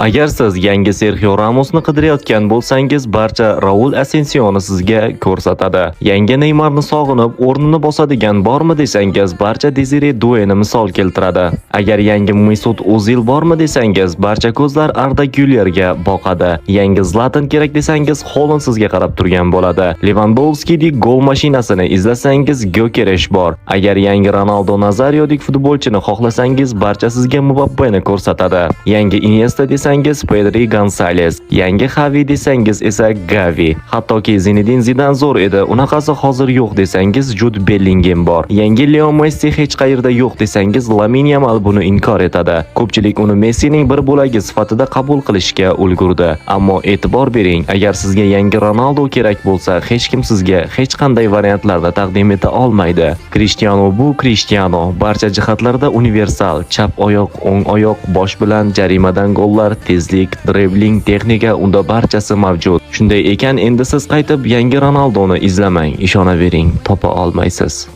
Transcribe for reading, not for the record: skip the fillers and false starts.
Agar siz yangi Serxio Ramosni qidirayotgan bo'lsangiz, barcha Raul Asensioni sizga ko'rsatadi. Yangi Neymarni sog'inib, o'rnini bosadigan bormi desangiz, barcha Desire Dueni misol keltiradi. Agar yangi Mesut O'zil bormi desangiz, barcha ko'zlar Arda Gülerga boqadi. Yangi Zlatan kerak desangiz, Holand sizga qarab turgan bo'ladi. Lewandowskidek gol mashinasini izlasangiz, Gyökeres bor. Agar yangi Ronaldo Nazariodek futbolchini xohlasangiz, barcha sizga Mbappeni ko'rsatadi. Yangi Iniesta desangiz, Pedri, Gonzales. Yangi Xavi desangiz esa Gavi. Hattoki Zinedine Zidan zo'r edi, unaqasi hozir yo'q desangiz, Jude Bellingham bor. Yangi Leo Messi hech qayerda yo'q desangiz, Lamine Yamal buni inkor etadi. Ko'pchilik uni Messining bir bo'lagi sifatida qabul qilishga ulgurdi. Ammo e'tibor bering, agar sizga yangi Ronaldo kerak bo'lsa, hech kim sizga hech qanday variantlarni taqdim eta olmaydi. Cristiano bu Cristiano, barcha jihatlarda universal, chap oyoq, o'ng oyoq, bosh bilan jarimadan gollar, tezlik, dribling, texnika, unda barchasi mavjud. Shunday ekan, endi siz qaytib yangi Ronaldoni izlamang, ishonavering, topa olmaysiz.